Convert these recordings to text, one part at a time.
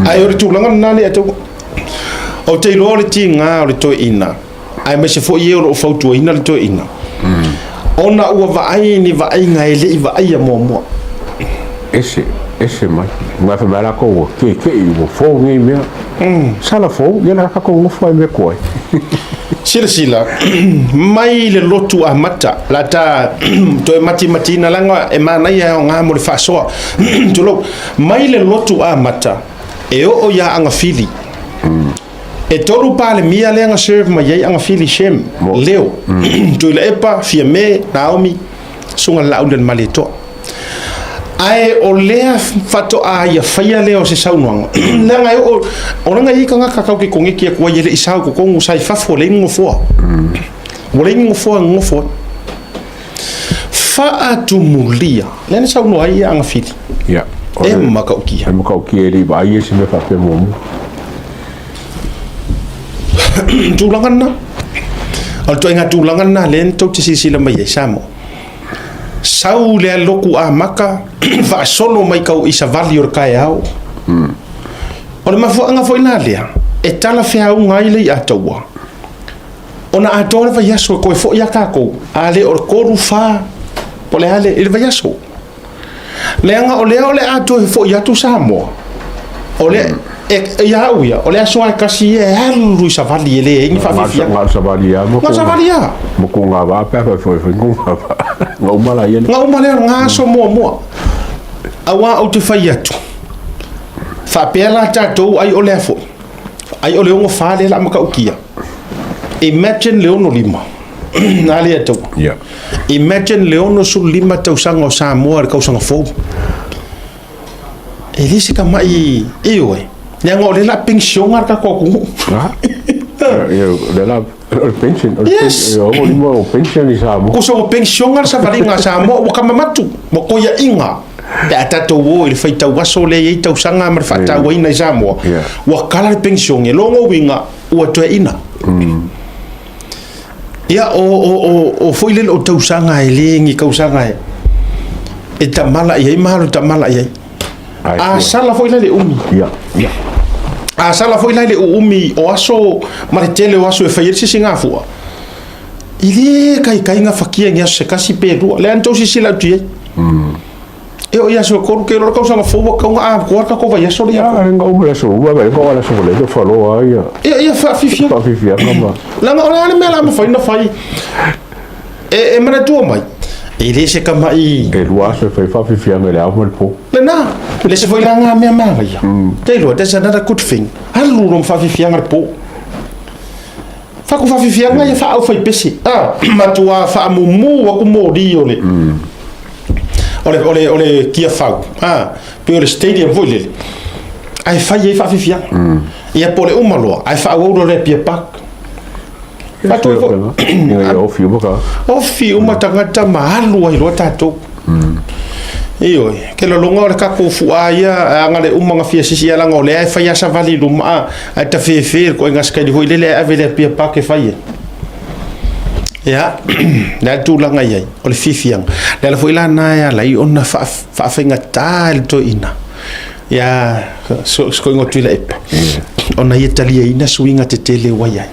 Ae o le tulaga lena lea tau ou te iloa o le tiga o le toeaina, aemaise foi e o lo o fautuaina le toeaina, ona ua vaai ni vaaiga e le i vaaia muamua. Ese, ese mai. Aua fai mai latou ua keke'i, ua fou nei mea. Sala fou, ia la tatou nofo ai mea tuai. Silasila mai le lotu amata la ta toe matimatiina leaga e manaia e aoga mo le faasoa. Tulou, mai le lotu amata e oo ia Agafili. E tolu Palemia lea na serve mai ai Agafili Shem, Leo, Tuilaepa, Fiame, Naomi, Susuga i le Laauli o le Malietoa. Ae o lea faatoa ia faia lea o se saunoaga, leaga e oo, o leaga e i ai tagata tatou te koneti atu ai e le i sao i totonu, sa i fafo e leai ni nofoa. Ua leai ni nofoa e nonofo ai. Faatumulia, lea na saunoa ai ia Agafili. Ia. E matautia. E matautia e le i vaai se mea faapea muamua. Tulaga lena. O le ituaiga tulaga lena lea tou te silasila mai ai Samoa. Sau le lotu amata faasolo mai tau i savali o le taeao. O le mafuaaga foi la lea e talafeauga ai le i'a taua, ona atoa le vaiaso e toe foi a tatou, a le o le 3, 4, po o le a le, i le vaiaso. Leaga o lea o le a toe foi atu Samoa, o le, ia au ia, o le aso lava e tasi ia e alu i savali e leai ni faafiafiaga. Na o le savali lava. Na o le savali lava. Ma kona vaa pe a fai foi foi kona vaa. Na uma la ia. Na uma lea na aso muamua. Aua ou te fai atu, faapea la tatou ai o lea foi, ai o le 64 lea la matautia. Imagine le 65. Na lea tau. Yeah. Imagine le 65 tausaga o Samoa i le tausaga fou. E le se tamai, ioe, leaga o lea la penisiona le tatou atunuu. Ia, lea la, o le pension, o le Yes. o lima o pension i Samoa. Kusa ua penisiona le savaliga a Samoa, ua kamamatu, ua koia'iga. Pe a tatou o i le faitau aso lea e i ai tausaga ma le faatauaina i Samoa, Yeah. ua kala le penisione, lona uiga ua toeaina. Ia, o foi lele o tausaga e le ni tausaga e tamala i ai ma alu tamala i ai. A sala foi la le umi. Ia, ia. A sala foi la le uumi o aso ma le tele o aso e fai ai le sisigafua, e le taitai gafatia ni aso se tasi pe lua. Lea na tou silasila atu i ai. E oo i aso e tolu, ke iloa le tausaga fou ua tatau ona atoa le tatou vaiaso lea. Ia, na uma le aso lua, vai ko le aso le to falo ai. Ia, ia faafiafia. Faafiafia ma. Leaga o le a le mea la mafai ona fai e manatua mai, e le se tama'i. E lua aso e fai faafiafiaga i le ao ma le po. Lena, le isi foi la ngā mea manaia. Te iloa, that's another good thing. Alu loa ma faafiafiaga le po. Faku faafiafiaga ia faaaufaipese. Ah, matua faamumu atu moli o le o le tiafau, ah, pe o le stadium foi lele. Ae fai ai faafiafiaga. Ia po o le uma loa, ae faaauau loa le Apia Park. Faatu foi. Ina ia ofi uma ka. Ofi uma tagata ma alu ai loa tatou. Ioe, ke lologa o le tatou fu'a ia aga le uma na fia sisi ia leaga o lea e fai a savali i luma a, ae tafefe le koiga sikaili foi lele ae ave le Apia Park e fai ai. Ia, le a le tulaga i ai, o le fiafiaga. Le ala foi la na e ala ai ona faafaigata i le toeaina ia sikoiga o Tuilaepa, ona ia taliaina suiga tetele ua i ai.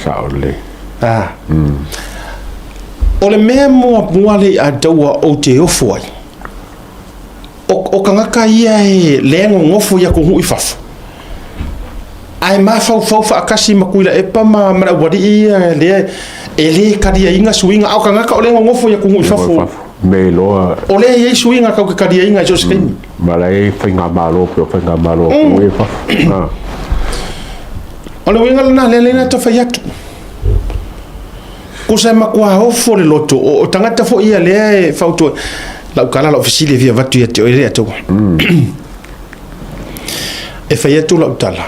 Sao lelei. Ah. O le mea muamua lea i Ataua ou te ofo ai, o tagata ia e lea e nonofo i atunuu i fafo, ae mafaufau faatasi ma Tuilaepa ma le aualii ia lea e le taliaina suiga, a o tagata o lea e nonofo i atunuu i fafo, Me iloa. O lea e i ai suiga tatou te taliaina i so o se taimi. Ma la e i ai faigamalo pei o faigamalo a atunuu ia i fafo. O le uiga lena, lea lea na fai atu. Kusa e matua ofo le loto, o tagata foi ia lea e fautua. Lau tala lau fesili e fia avatu ia te oe le atua. E fai atu lau tala.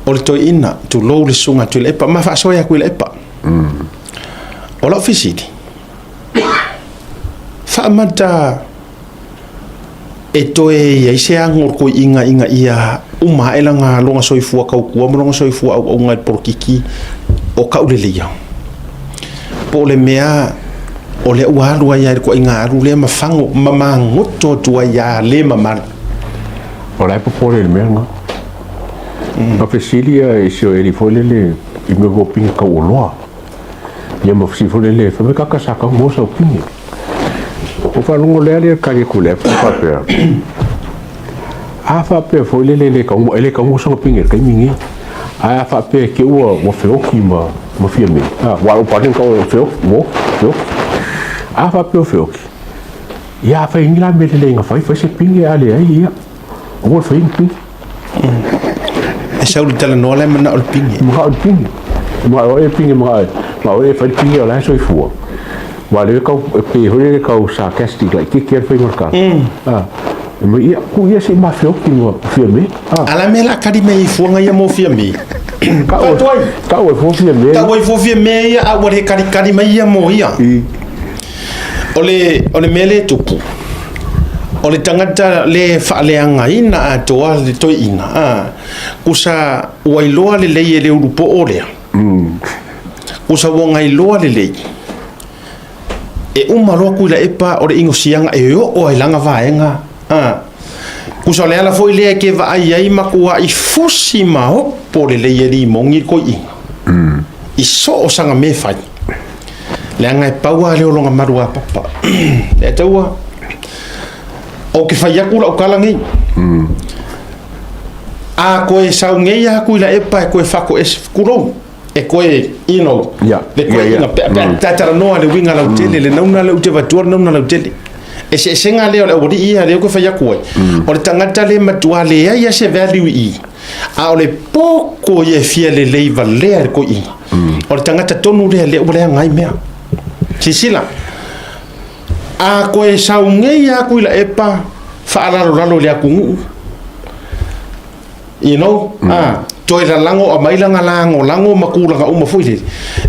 O le toeaina, tulou le susuga a Tuilaepa, ma faasoa ia Tuilaepa. O lau fesili, faamata e toe i ai se ago o le toeaina ina ia uma ae lana lona soifua tautua ma lona soifua auauna i le polokiki o tauleleia? Po o le mea o lea ua alu ai lava i le ituaiga alu lea ma fago ma magoto atu ai lava le mamalu. O la e popole i le mea lena. Na fesili ia i si o Eli foi lele i mea mo pine tau oloa. Ia ma fesili foi lele, fai mai kaka sa tau mo sau pine. O faalogo lea lea tali atu lea faapea. A faapea foi lele le tau e le tau mo sana pine i le taimi nei. Ae a faapea te ua ua feoki ma ma Fiame. A, ua o pane tau feoki, ua feoki. A faapea o feoki. Ia a fai ni la mea lelei na fai, fai se pine a leai ia. Aua le fai ni pine. E sau le talanoa la e manao le pine. Manao le pine. Manao e pine manao. Manao e fai le pine o la e soifua. Aua lea kau e pei foi lele kau sarcastic laitiiti lava le faiga o le tala. Ah, ma ia ku ia se i mafeoki ma Fiame. Ah. A la mea la kali mai i fuaga ia mo Fiame. Tau ai, tau ai fua Fiame. Tau ai fua Fiame ia a ua le kalikali mai ia mo ia. O le, o le mea lea e tupu, o le tagata le faaleagaina atoa le toeaina, a, kusa ua iloa lelei e le ulupoo lea, kusa ua gailoa lelei, e uma loa Tuilaepa o le inosiaga e oo ai lana vaega, a, kusa o le ala foi lea e ke vaai ai matuai fusi ma opo lelei e Limoni le toeaina, i so o sana mea e fai. Leaga e pau lava lea o lona malu apapa. Le taua, ou te fai atu lau tala nei. A koe sau nei a Tuilaepa e koe faatoese, tulou, e koe, you know, le koe ina, pe, pe, tatalanoa le uiga lautele, le nauna lea ou te avatua le nauna lautele. Eseesega lea o le aualii ia lea ou te fai atu ai. O le tagata lea e matua leai lava se value i i. A o le poko ia e fia lelei valea i le toeaina. O le tagata tonu lea lea ua leaga ai mea. Silasila, a toe sau nei lava Tuilaepa faalalolalo i le atunuu, you know, a, toe lalago aumai lana lagolago ma tulaga uma foi lele,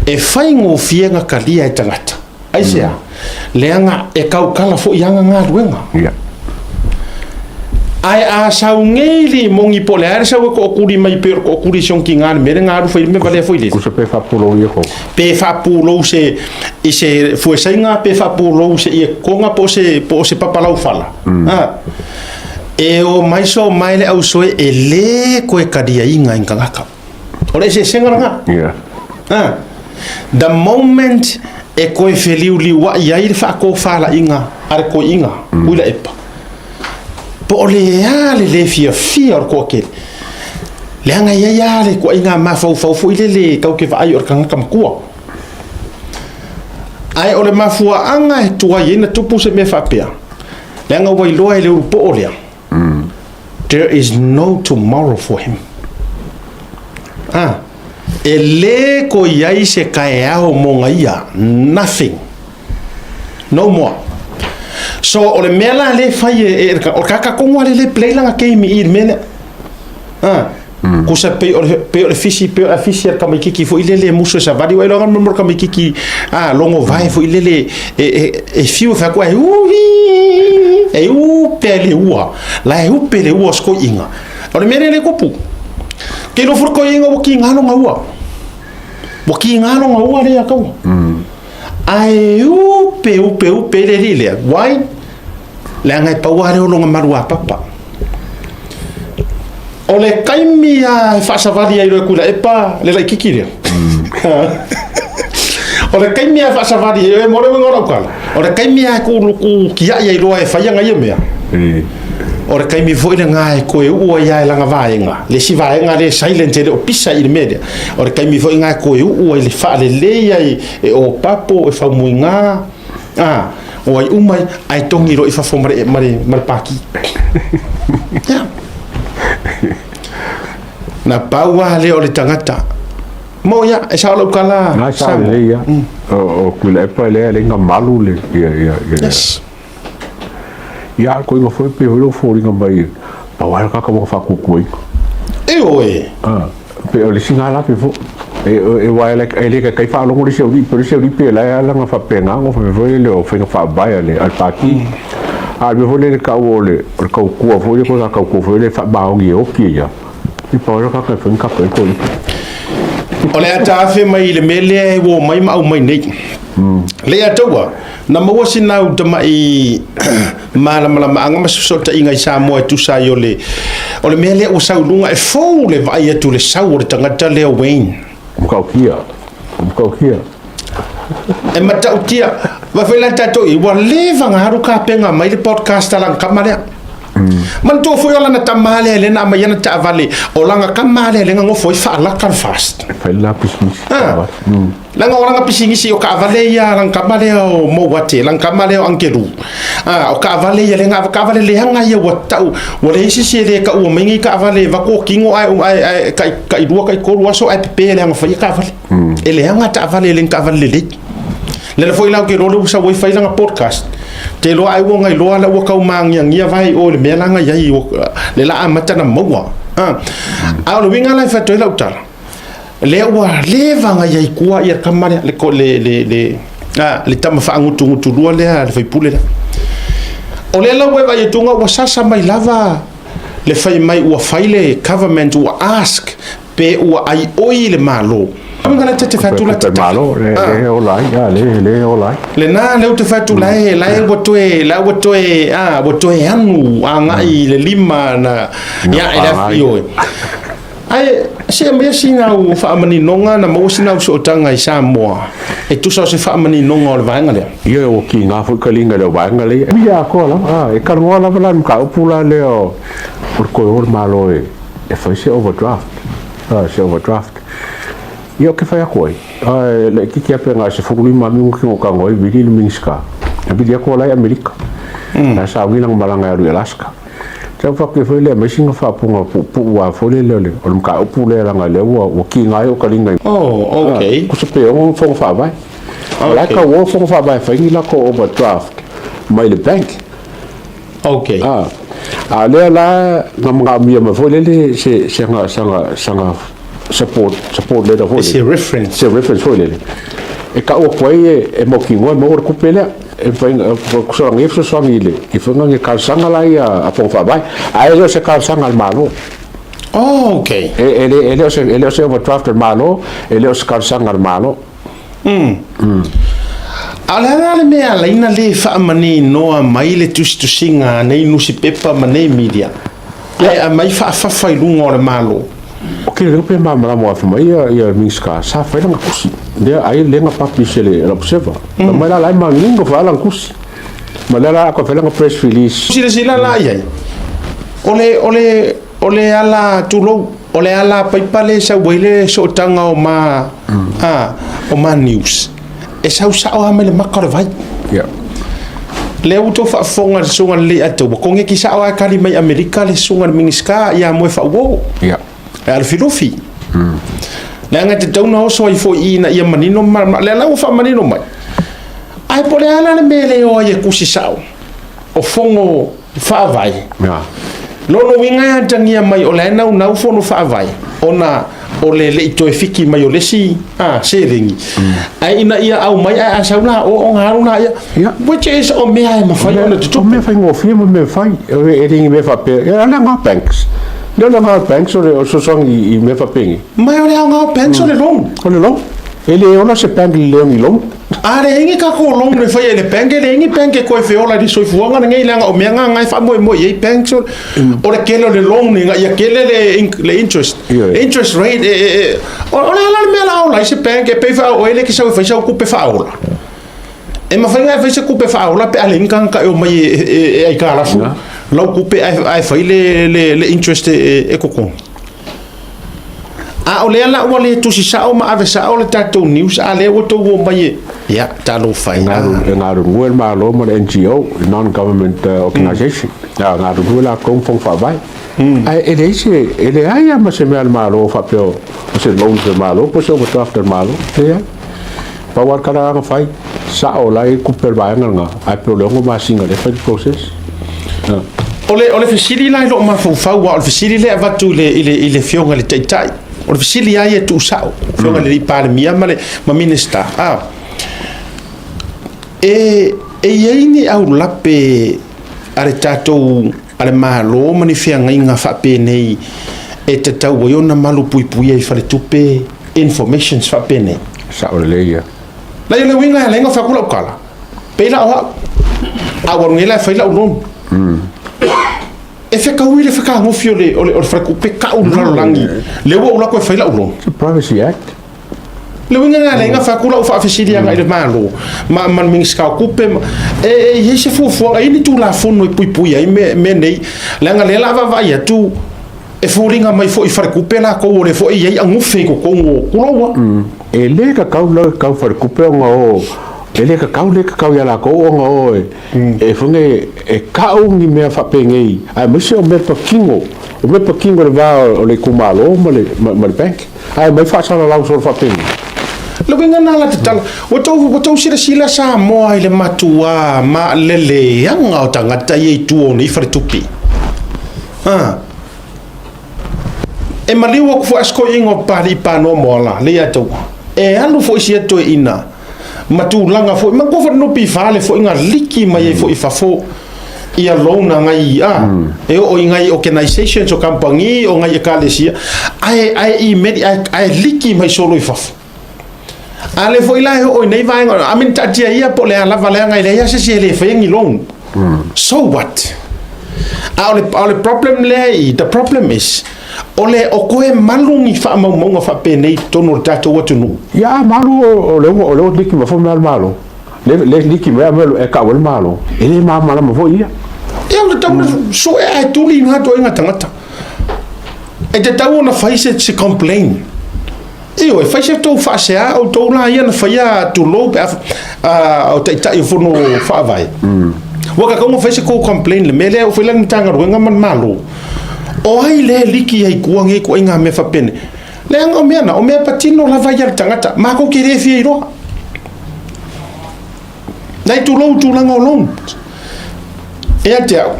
e faigofie ona talia e tagata. Aisea? Leaga e tautala foi ana galuega. Yeah. Ae a sau nei limoni po o le a le sau e tootuli mai pei o le tootuli i si ona tiga i le mea lea na alu fai ai le mea valea foi lele. Kusa pe faapulou ia ko. Pe faapulou se i se fuesaiga pe faapulou se ia koga po o se po o se papa laufala. Mm. A. E o mai so mai le ausoe e le koe kaliaiga i tagata. O le eseesega lena. Yeah. Ha. The moment e koe feliuliuai ai le faatofalaiga a le toeaina, Tuilaepa, po o le a le le fiafia o le toatele, leaga e i ai lava le ituaiga mafaufau foi lele tatou te vaai o le tagata matua. Ae o le mafuaaga e tuai ai na tupu se mea faapea, leaga ua iloa e le ulupoo lea, There is no tomorrow for him. Ah, e lē ko i ai se kaeao mo ia. Nothing. No more. So, o le mea la le fai e, e, o le kaka kongo ale le play langa game i le mea lea. Ah. Kusa pei o le pei o le fisi pei o le afisi a le tamaititi foi lele e musu e savali ua iloa mo le tamaititi a logo vae foi lele e e e fiu e fai atu ai uhi e upe ai le ua la e upe le ua o se toeaina o le mea lea le tupu ke iloa foi le toeaina ua kiga lona ua ua kiga lona ua lea taua ae upe upe upe le alii lea why Leaga e pau lava lea o lona maluapapa. O le taimi lava e faasavali ai loa e Tuilaepa le laitiiti lea. O le taimi lava e faasavali ai, e mo le uiga o lau tala, o le taimi lava e kuluku kiaʻi ai loa e fai ana ia mea, o le taimi foi lena e toe uu ai lava e lana vaega, le isi vaega lea e silent e le o pisa i le mea lea, o le taimi foi lena e toe uu ai le faalelei ai e opapo, e faumuiga, A, o ai uma ai, ae togi loa i fafo ma le, ma le, ma le paki. Yeah. Na pau lava lea o le tagata. Mo ia, e sao lau tala. Na sao lelei ia. O Tuilaepa lea le malu le ia ia ia. Yes. Ia ko inga foi pe holo foliga mai pau ai kaka mo fakukuai. E oe. Ah. Pe o le isi galape foi. E, e wa e e le kai faalogo le isi aualii, pe o le isi aualii pe la e ala na faapena ona faapea foi lele o faiga faavae a le a le Pati. A o le mea foi lele tau o le o le tautua foi lea, ko tautua foi lele faamaoni e oti ai lava. E pau lea o le tagata e fai ni kapa ai koe. O le ata afe mai i le mea lea e uo mai ma aumai nei. Leiataua, na maua sina au tama'i malamalamaaga ma se fesootaiga i Samoa e tusa ai o le o le mea lea ua sau i luga e fou le vaai atu i le sau o le tagata lea o Wayne. Matautia. Matautia. E matautia. Vaai foi la tatou i ua leva ona alu kapena mai le podcast a lana tama lea. Manatua foi o lana tama lea lea na aumai ana taavale, o lana tama lea lea na nofo ai faalaka le fast. E fai la pisinisi. Ah. Leaga o lana pisinisi o taavale ia a lana tama lea o Mouate, lana tama lea o Angelu. Ah, o taavale ia lea na taavale leaga ia ua tau, ua leai se isi e le taua mai nei taavale vaeatu o tino ae ae ae tai tai lua tai tolu aso ae pepe leaga faia taavale. E leaga taavale e le ni taavale lelei. Lele foi la ou te iloa lea ua sau ai fai lana podcast. Te iloa ai ua na iloa la ua tau magiagia vae i o i le mea la na i ai le la amata na maua. Ah. A o le uiga la e fai atu ai lau tala, lea ua leva ona i ai i tua ia le tama lea, le, le, le, le, a, le tama faagutugutulua lea a le faipule lea. O lea la ua e vaai atu ua sasa mai lava le fai mai ua fai le government ua ask pe ua aioi le Malo. Uiga la te fai atu la te Malo le le ola ai a le le ola ai. Lena lea ou te fai atu la e la e ua toe la ua toe a ua toe anu agai i le lima na ia e le ioe. Ae se aumaia sina au faamaninoga na maua sina au sootaga i Samoa e tusa o se faamaninoga o le vaega lea. Ia ua kiga foi kaliga i le vaega lea. Ia atoa lava, e talanoa lava la i le mataupu la lea o le toe o le Malo e e fai se overdraft, se overdraft. Ia ou te fai atu ai, e laitiiti lava pe na o le 15 minute na ou talanoa ai vili le Minisita. Na vili atu o la e i Amerika. Na sauni lana malaga e alu i Alaska. Sa ou faapea foi lea, aumai sina faaupuga puupuu lava foi lele o le mataupu lea leaga o lea ua kiga ai ou taliga i Oh, okay. Tusa pe ono fono faavae. O la e tau o fono faavae e fai ni latou overdraft mai le bank. Okay. A, a o lea la na manaomia mai foi lele se se saga saga support support letter foi Se reference. Se reference foi lele. E tau atu ai e, e mautinoa e maua le tupe lea. E mafai ona nei fesoasoani i le i faiga ni talosaga la ia a Fono Faavae. Ae le o se talosaga a le Malo. Oh, okay. E, e, le, e, le o se, e le o se overdraft a le Malo, e le o se talosaga a le Malo. A o le a la le mea e ala ai ona le faamaninoa mai le tusitusiga a nei nusipepa ma nei media, ae aumai faafafa i luga o le Malo? O ke leo pe malamalama afe mai ia ia Minisita sa fai lana tusi lea ai lea na publish e le Observer. Mm. Mai la la e manino fa lana tusi. Ma lea la ko fai lana press release. Silasila la i ai, o le, o le, o le ala tulou, o le ala paipa lea e sau ai le sootaga o ma, a, o ma news, e sau sao lava mai le maka o le vai. Yeah. Lea ua outou faafofoga i le susuga lelei a ua koneki sao lava e kali mai Amerika le susuga i le Minisita ia Moe Faauo. Yeah. E alufilufi. Leaga e tatau ona oso ai foi i ina ia manino ma, ma, lea la ua faamanino mai. Ae po o le a la le mea e le o ai e tusi sao o fono faavae. Yeah. Lona uiga e atagia mai o la e naunau fono faavae ona o le le i toe fiki mai o le isi seleni. Ae ina ia aumai ae a sau la o ona alu laia. Yeah. Which is o mea e mafai ona O tutupu. mea faigofie ma mea fai, e le ni mea faapea, e le aoga banks. Le o le aoga banks o le fesoasoani i mea faapeni. Ma o le aoga o banks o le loan. O le loan. E le ola se bank i le leo ni loan. A leai ni tatou loan e faia i le bank, e leai ni bank e toe feola i le soifuaga lenei leaga o mea na na e faamoemoe i ai banks o le tele o le loan ina ia tele le interest. Interest rate e, e, e, o le a la le mea la ola ai se bank e pei faa oe le ke sau e fai sau tupe faaola. E mafai ona e fai se tupe faaola pe a leai ni tagata e omai e, e, e aitalafu lau tupe ae fai le interest e, e totogi. A o lea la ua le tusi sao ma ave sao le tatou news, a lea ua tou omai e, ia, talofa e. E galulue le Malo ma le NGO, le Non-Government Organisation, a galulue latou ma Fono Faavae. Ae e leai se, e leai lava ma se mea a le Malo faapea o se loan a le Malo po o se overdraft a le Malo, leai. Pau lava le tala na fai, sao la e i ai le tupe a le vaega lena, ae pei o le 6 masina lea e fai le process. O le, o le fesili la i lou mafaufau, aua o le fesili lea e avatu i le, i le, i le Afioga i le Taitai, o le fesili lava ia e tuusao, Afioga i le Palemia ma le ma Minisita, a, e, e i ai ni aulape a le tatou, a le Malo ma ni feagaiga faapenei e tatau ai ona malupuipuia i faletupe informations faapenei? Sao lelei ia. Lai o le uiga e ala ai ona fai atu lau tala, pei la o au, a ua alu nei la e fai lau loan. E fetaui le fetagofie o le, o le, o le faletupe tau i le lalolagi, lea ua ou alu atu e fai lau loan. It's a Privacy Act. Le uiga lena e ala ai ona fai atu lau faafesili agai i le Malo ma, ma le Minisita o Tupe, ma, e, e i ai se fuafuaga, e i ai ni Tulafono e puipuia ai mea, mea nei, leaga lea o le a vaavaai atu, E foliga mai foi i faletupe latou o lea foi e i ai agufe i totonu o tuloua. E le tatau la tau faletupe ona o, e le tatau le tatau ia latou ona o e, e foi nei e kau ni mea faapenei aemaise o mea patino, o mea patino i le va o le itumalo ma le, ma le bank, ae aumai faasalalau solo faapenei. Le uiga lena la tatala, ua tou, ua tou silasila Samoa i le matuā maaleleaga o tagata ia i tua o nei faletupe. A. E maliu atu foi a si toeaina o Papalii Panoa Moala le ia te au, e alu foi sia toeaina ma tulaga foi, manatua foi le NPF le foi na liki mai ai foi i fafo ia loan a nai a e oo i nai organizations o kamupani o nai ekalesia ae ae email ae, ae liki mai solo i fafo. A lea foi la e oo i nei vaega, I mean taatia ia po o le a lava leaga e leai lava se isi e le faia ni loan. So what? A o le, a o le problem lea i, the problem is, o le, o toe malu ni faamaumauga faapenei i totonu o le tatou atunuu. Ia a malu o lea ua, o lea ua liki mai foi mea a le Malo. Le, le liki mai a mea e kau ai le Malo. E le malamalama foi ia. Ia o le tau na sue ae tuli na ituaiga tagata. E tatau ona fai se, se complain. Ioe, fai se tou faasea outou la ia na faia tulou pe a o taitai o fono faavae. Ua tatau ona fai se tou complain le mea lea ua fai la le Matagaluega ma le Malo. O ai lea e liki ai i tua nei ituaiga mea faapenei? Leaga o mea na, o mea patino lava ia a le tagata, matou te le fia iloa. Nai tulou tulaga o loan. Ia te au,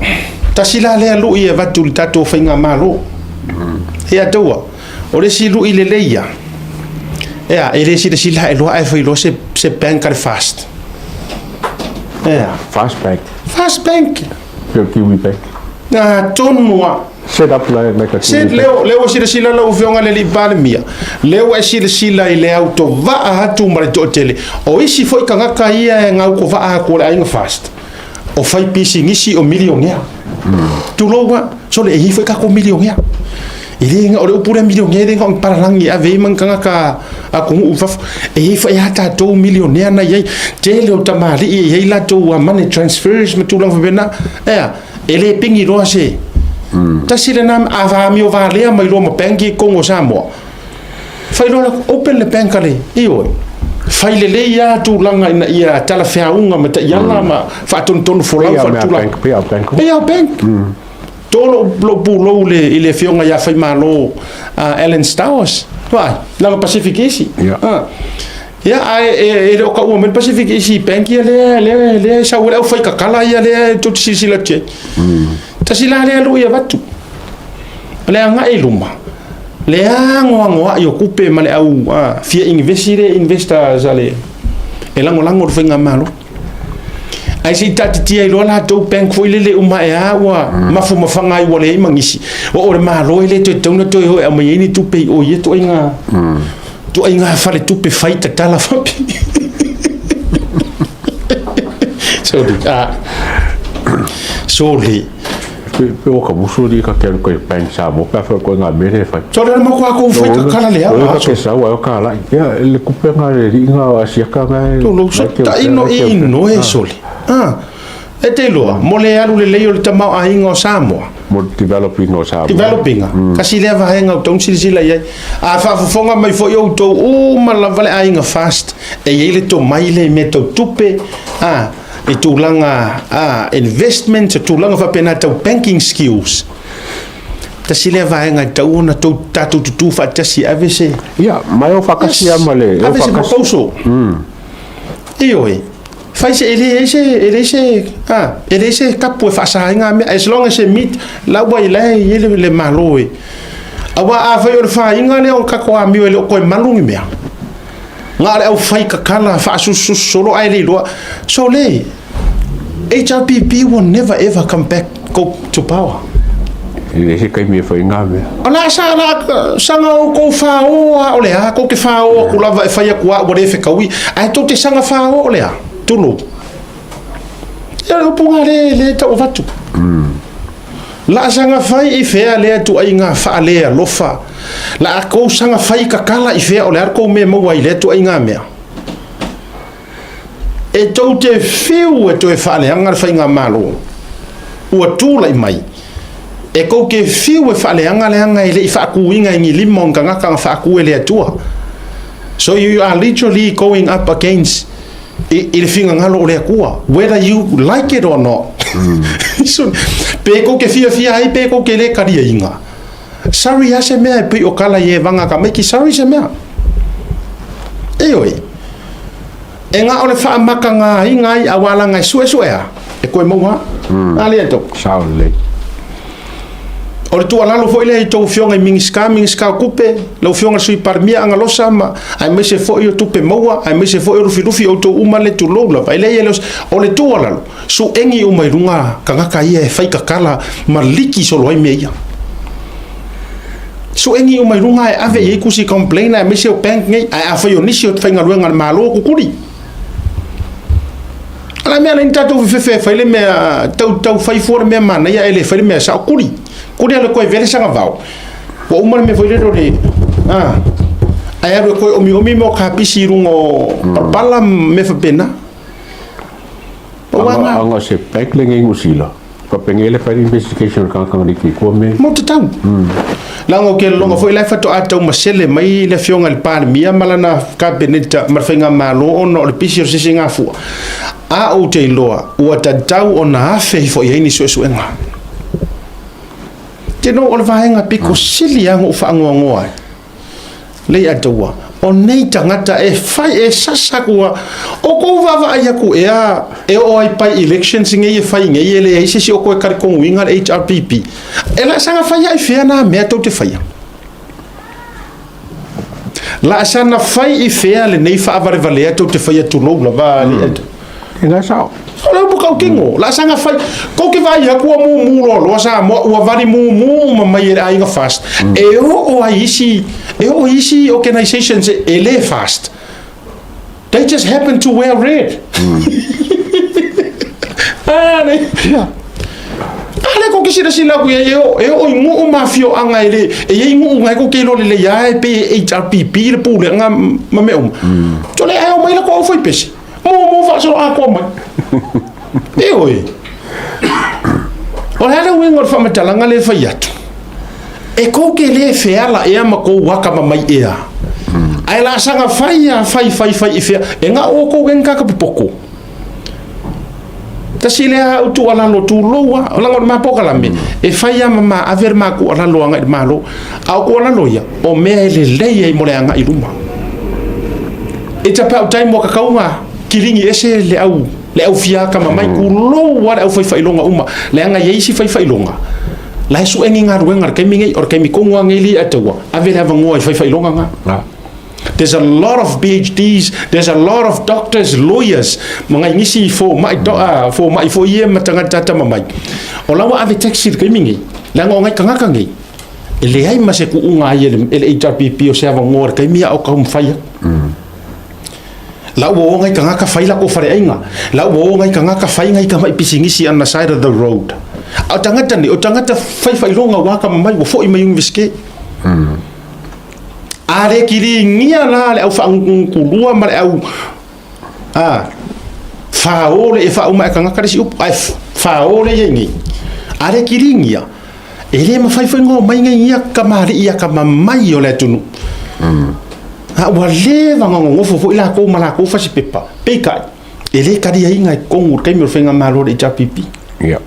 tasi la lea lui e avatu i le tatou faigamalo. Ia taua, o le isi lui lelei ia, ea, e le silasila ae loa ae fai loa se, se bank a le fast. Ea. Fast bank. Fast bank. Pei o Kiwi Bank. Atonu lava. Set up like a Kiwi Bank. Lea ua silasila lau Afioga i le Alii Palemia, lea ua e silasila i le autovaa atu ma le toatele. O isi foi tagata ia e gautovaa atu o le aiga Fast, o fai pisinisi o milionea. Tulou lava, sole e i ai foi tatou milionea. E le o le upu lea milionea e le na o ni palalagi e ave ai ma ni tagata atunuu i fafo. E i ai foi lava tatou milionea na i ai. Tele o tamalii e i ai latou money transfers ma tulaga faapena. E a? E le pigi loa se. Tasi lena a amio valea mai loa ma bank i totonu o Samoa. Fai loa la, open le bank a le, ioe. Fai lelei lava tulaga ina ia talafeauga ma taiala ma faatonutonu folau faaletulaga. Pay our bank. Pay our bank. To lou pulou i le afioga ia Faimalo Alan Stowers, vaai, leaga Pacific Easy. Ia, ae e le o taua mai le Pacific Easy Bank ia lea, lea, lea e sau ai le aufaikakala ia lea tou te silasila atu i ai. Tasi la lea lui e avatu. O le agai i luma, le anoanoai o tupe ma le au fia inivesi lea investors a le, e lagolago le faigamalo. Ae se i taatitia ai loa latou bank foi lele uma ae a ua mafumafaga ai ua leai ma nisi. O le Malo e le toe tatau ona toe o e aumai ai ni tupe i o i ia ituaiga ituaiga faletupe fai tatala faapea. Sorry. Ah. Sorry. Pe o ka musu li ka ke ko bank sa mo pe fa ko nga mere fai. Sorry na mo ko fai tatala le a. O ka ke sa wa ka la. Ia le kupe nga le ri nga asia ka nga. Tolo so ta ino ino e soli. Ah. E te iloa, mo le alu lelei o le tamaoaiga o Samoa. Mo le developing o Samoa. Developing, kasi lea vaega o tau silasila i ai. A faafofoga mai foi outou uma lava le aiga fast, e i ai le tomai lea i mea tau tupe, a, i tulaga a, investment, tulaga faapena tau banking skills. Tasi lea vaega e tatau ona tou, tatou tutu faatasi e ave se... Ia, ma e o faatasi lava ma le... Ave se proposal. Ioe. Fai se, e leai se, e leai se, a, e leai se kapu e faasa ai ngā mea, as long as e meet, la ua i la e i ai le, le Malo e. Aua afai o le fāiga lea o le tatou amio e le o toe malu ni mea, na o le aufai kakala faasusususu solo ae le iloa, sole, HRPP will never ever come back go to power. E leai se taimi e fai ngā mea. O le a sa, la, saga outou fāō a o le a, tou te fāō atu lava e fai atu a ua le fetaui, ae tou te saga fāō o le a, tulou. Ia o le upu ngā le, le tau avatu. La a saga fai i fea lea tuaiga faalealofa, la a kou saga fai kakala i fea o le a le kou mea maua ai lea tuaiga mea. E tou te fiu e toe faaleaga le faigamalo ua tulai mai, e kou te fiu e faaleaga leaga e le i faatuina e ni lima o ni tagata na faatu e le Atua. So you are literally going up against i, i le finagalo o le Atua, whether you like it or not. So, pe kou te fiafia ai, pe kou te le kaliaina. Sorry a se mea e pei o kala i e vanga ka maiki, sorry se mea. Ioe. E nga o le whaamaka ngā inga i awalanga e sue sue a, e koe maua. A lea tau. Sao lelei. O le tuualalo foi lea i tou afioga i Minisita, Minisita o Tupe, lau afioga i le Sui Palemia Agalosa ma aemaise foi o Tupe Maua, aemaise foi o Lufilufi, outou uma le tulou lava. E leai e le o, o le tuualalo, suegi uma i luga tagata ia e fai tatala ma liki solo ai mea ia. Suegi uma i luga ae ave i ai tusi complain aemaise o bank nei, ae afai o nisi o faigaluega a le Malo kukuli. O le mea lea ni tatou fefefe e fai le mea tau tau fai fua le mea manaia ae le fai le mea sao kuli. Kuli a le koe vele sanga vao. Ua uma le mea foi lele o le a ae alu e koe omiomi mo kapisi i luga o palapala ma mea faapena. Anga, anga se bank le ngei Nusila. Faapenge le fai investigation le tagata ngaliki i kua me. Mo te tau. Leaga o ke lologa foi la e faatoa taumasele mai le afioga i le Palemia ma lana Kapeneta ma le Faigamalo ona o le pisi o se isi gafua. A ou te iloa, ua tatau ona afe ifo i ai ni suesuega. Te know o le vaega piko sili lava ona ou faanoanoa ai. Lei Ataua, o nei tagata e fai e sasa kua o kou vaavaai aku ea e oo ai pai elections nei e fai nei e leai se isi o koe kalikonuiga le HRPP. E laasaga fai ai fea na mea tou te faia? Laasaga fai i fea lenei faavalevalea tou te faia tulou lava Lei Ataua? E nga sao. O le upu tautino, laasaga fai, kou te vaai atu ua mumu loaloa Samoa, ua vali mumu uma mai e le aiga FAST. E oo ai isi, e oo i isi organizations e le FAST. They just happen to wear red. Ah, nei. Ia. A le kou ke silasila atu i ai, e oo, e oo i nuu ma afioaga e le, e i ai nuu na e kou te iloa lelei lava e pei e HRPP le pulega ma mea uma. Tole ae omai latou aufaipese. Mumu faasolo atoa mai. Ioe. O le a le uiga o le faamatalaga lea e fai atu? E kou te le feala ea ma kou akamamai ea. Ae laasaga fai a fai fai fai i fea, e na o kou e ni popoko. Tasi lea au tuualalo tulou a, leaga o le ma polokalame, e fai a ma ma ave le ma tuualalo agai i le Malo. A o tuualalo ia, o mea e lelei ai mo le agai i luma. It's about time ua tatau ona kiligi ese le au le au fia atamamai, tulou lava le au faifailoga uma, leaga e i ai isi faifailoga la e sue ni galuega i le taimi nei, o le taimi tonu lava lenei e taua ave le avanoa i faifailoga na. There's a lot of PhDs, there's a lot of doctors, lawyers, ma ngai nisi fomai, fomai foi ia ma tagata atamamai, o la ua ave taxi i le taimi nei, leaga o nai tagata nei, E leai ma se kuuga ai e le HRPP o se avanoa i le taimi a o taumafai atu. La ua o ngai tagata fai latou faleaiga, la ua o ngai tagata fai ngai tamai pisinisi on the side of the road. A o tagata nei, o tagata faifailoga ua atamamai, ua foi mai Iunivesite. A le kiligia la le au faagutugutu ma le au a fao le e faauma e tagata le isi upu, ae fao le i ai nei. A le kiligia, E le mafai foi ona omai nai ia kamali'i akamamai o le atunuu. A ua leva ona nonofo foi latou ma latou fasipepa. Peitai, e le taliaina i totonu o le taimi o le faigamalo a le HRPP. Ia.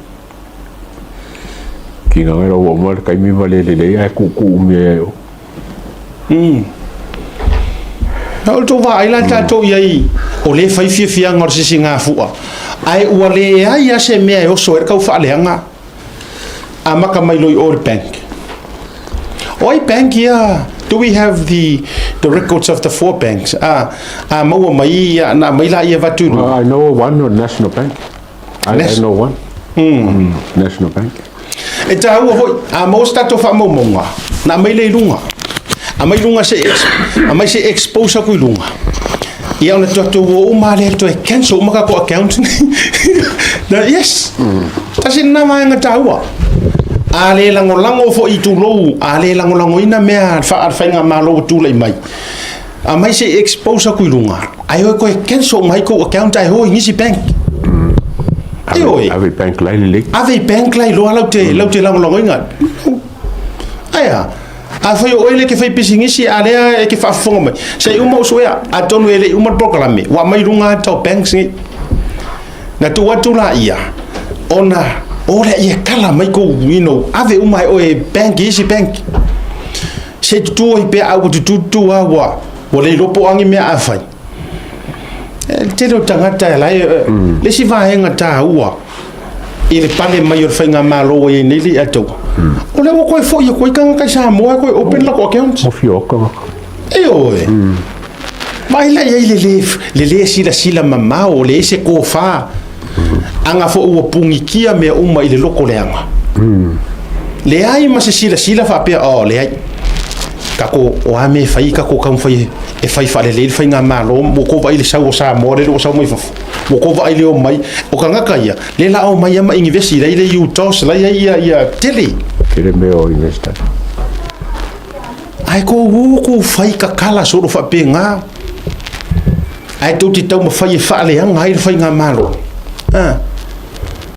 Kina ngai ua uma le taimi ma le lelei ae tuutuu mea ai o. A o le tou vaai la tatou i ai, o lea e fai fiafiaga o le sisigafua, ae ua leai lava se mea e oso ai le taufaaleaga. Amata mai loa i o i le bank. O ai bank ia? Do we have the the records of the four banks? A, a maua mai ia, na aumai laia avatu i luga. I know one o National Bank. I, I know one. National Bank. E taua foi, a maua se tatou faamaumauga, na aumai lea i luga. Aumai luga se aumai se expose aku i luga. Ia ona tatou o uma lea toe cancel uma tatou account. Na, yes. Tasi lena vaega taua. A le lagolago foi tulou, a le lagolagoina mea a le faigamalo ua tulai mai. Aumai se i expose aku i luga, ae o e toe cancel uma ai kou account ae o i nisi bank. Ioe. Ave i bank lai lelei. Ave i bank lai loa lau te, lau te lagolagoina. Ae a, afai o oe lea e te faipisinisi a lea e te faafofoga mai, se i uma ou suea, atonu e le i uma le polokalame, ua aumai i luga ata o banks nei. Na tuu atu laia, ona o lea e kala mai kou, you know, ave uma e oe bank i isi bank. Se i tutū ai pea a ua tutū lava ua, ua le iloa po o a ni mea a fai. E le tele o tagata e la e, le isi vaega taua i le pale mai o le faigamalo ua i ai nei le Atoa, o lea ua toe foi atu ai tagata i Samoa e toe open latou accounts. Ua fia o tagata. Ioe. Vaai la i ai le le, le le silasila mamao, o leai se tofa. Ana foi ua pugitia mea uma i le loto leaga. Leai ma se silasila faapea, oh, leai. Tatou, o a mea e fai, tatou taumafai e fai faalelei le faigamalo, ua tou vaai i le sau o Samoa lele ua sau mai fafo. Ua tou vaai i le omai, o tagata ia, lea la omai lava ma inivesi, la i le UTOS, la i ai ia, ia, tele. Tele mea o invest ai. Ae kou ū kou fai kakala solo faapena. Ae tou te taumafai e faaleaga ai le faigamalo. Ah.